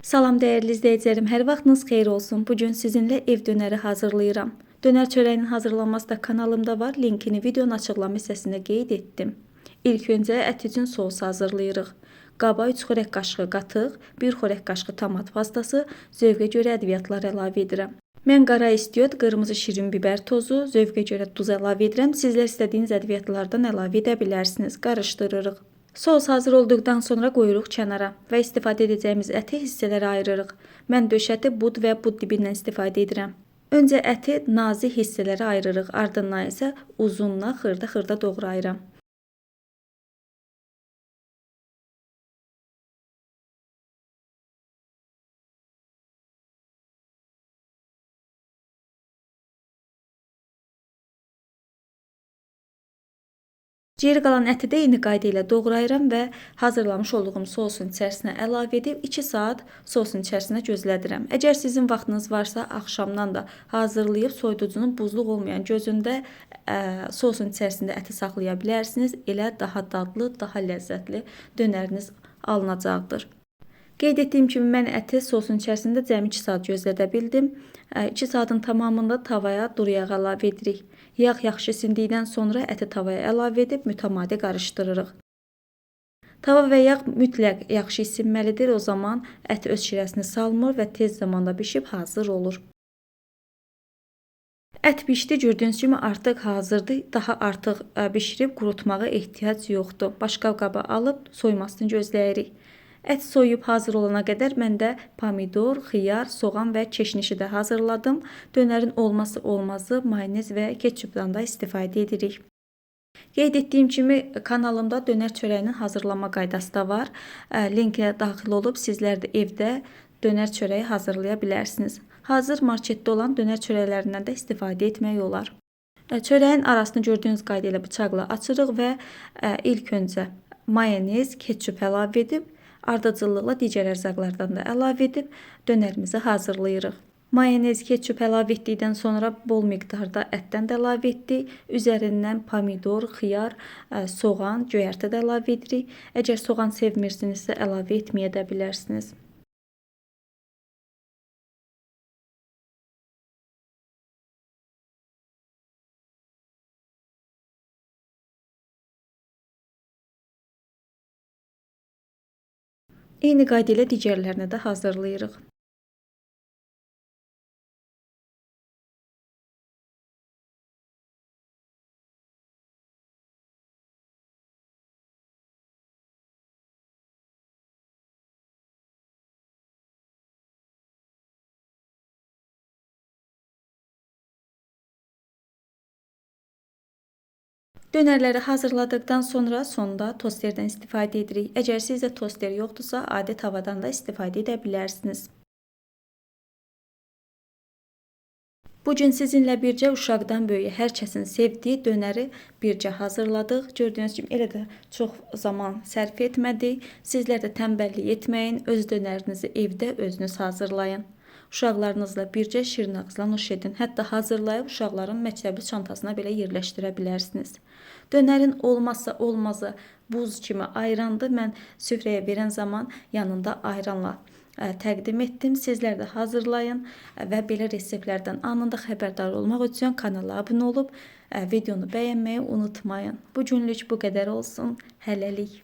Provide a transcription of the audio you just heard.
Salam dəyərli izləyicilərim, hər vaxtınız xeyir olsun. Bugün sizinlə ev dönəri hazırlayıram. Dönər çörəyinin hazırlanması da kanalımda var. Linkini videonun açıqlama hissəsində qeyd etdim. İlk öncə ət üçün sos hazırlayırıq. Qaba 3 xörək qaşığı qatıq, 1 xörək qaşığı tomat pastası, zövqə görə ədviyyatlar əlavə edirəm. Mən qara istiot, qırmızı şirin biber tozu, zövqə görə duz əlavə edirəm. Sizlər istədiyiniz ədviyyatlardan əlavə edə bilərsiniz. Qarışdırırıq. Sos hazır olduqdan sonra qoyuruq kənara və istifadə edəcəyimiz əti hissələrə ayırırıq. Mən döş əti, bud və bud dibindən istifadə edirəm. Öncə əti nazik hissələrə ayırırıq, ardından isə uzunla xırda-xırda doğrayıram. Geri qalan əti də eyni qayda ilə doğrayıram və hazırlamış olduğum sosun içərisinə əlavə edib 2 saat sosun içərisində gözlədirəm. Əgər sizin vaxtınız varsa, axşamdan da hazırlayıb soyuducunun buzluq olmayan gözündə sosun içərisində əti saxlaya bilərsiniz. Elə daha dadlı, daha ləzzətli dönəriniz alınacaqdır. Qeyd etdiyim kimi mən əti sosun içərisində cəmi 2 saat gözlədə bildim. 2 saatın tamamında tavaya duru yağ əlavə edirik. Yağ yaxşı isindikdən sonra əti tavaya əlavə edib mütəmadi qarışdırırıq. Tava və yağ mütləq yaxşı isinməlidir. O zaman ət öz şirəsini salmır və tez zamanda bişib hazır olur. Ət bişdi, gördüyünüz kimi artıq hazırdır. Daha artıq bişirib qurutmağa ehtiyac yoxdur. Başqa qaba alıb soyumasını gözləyirik. Ət soyuyub hazır olana qədər mən də pomidor, xiyar, soğan və keşnişi də hazırladım. Dönərin olmazsa olmazı mayonez və ketçupdan da istifadə edirik. Qeyd etdiyim kimi kanalımda dönər çörəyinin hazırlama qaydası da var. Linkə daxil olub sizlər də evdə dönər çörəyi hazırlaya bilərsiniz. Hazır marketdə olan dönər çörəklərindən də istifadə etmək olar. Çörəyin arasını gördüyünüz qayda ilə bıçaqla açırıq və ilk öncə mayonez, ketçup əlavə edib ardıcıllıqla digər ərzaqlardan da əlavə edib dönərimizi hazırlayırıq. Mayonez, ketçup əlavə etdikdən sonra bol miqdarda ətdən də əlavə etdik. Üzərindən pomidor, xiyar, soğan, göyərtə də əlavə edirik. Əgər soğan sevmirsinizsə əlavə etməyə də bilərsiniz. Eyni qayda ilə digərlərini də hazırlayırıq. Dönərləri hazırladıqdan sonra sonda tosterdən istifadə edirik. Əgər sizdə toster yoxdursa, adi tavadan da istifadə edə bilərsiniz. Bugün sizinlə bircə uşaqdan böyüyə hər kəsin sevdiyi dönəri bircə hazırladıq. Gördüyünüz kimi elə də çox zaman sərf etmədik. Sizlər də tənbəllik etməyin, öz dönərinizi evdə özünüz hazırlayın. Uşaqlarınızla bircə şirin ağızla nuş edin. Hətta hazırlayıb uşaqların məktəbli çantasına belə yerləşdirə bilərsiniz. Dönərin olmazsa olmazı buz kimi ayrandır. Mən süfrəyə verən zaman yanında ayranla təqdim etdim. Sizlər də hazırlayın və belə reseptlərdən anında xəbərdar olmaq üçün kanala abunə olub videonu bəyənməyi unutmayın. Bugünlük bu qədər olsun. Hələlik.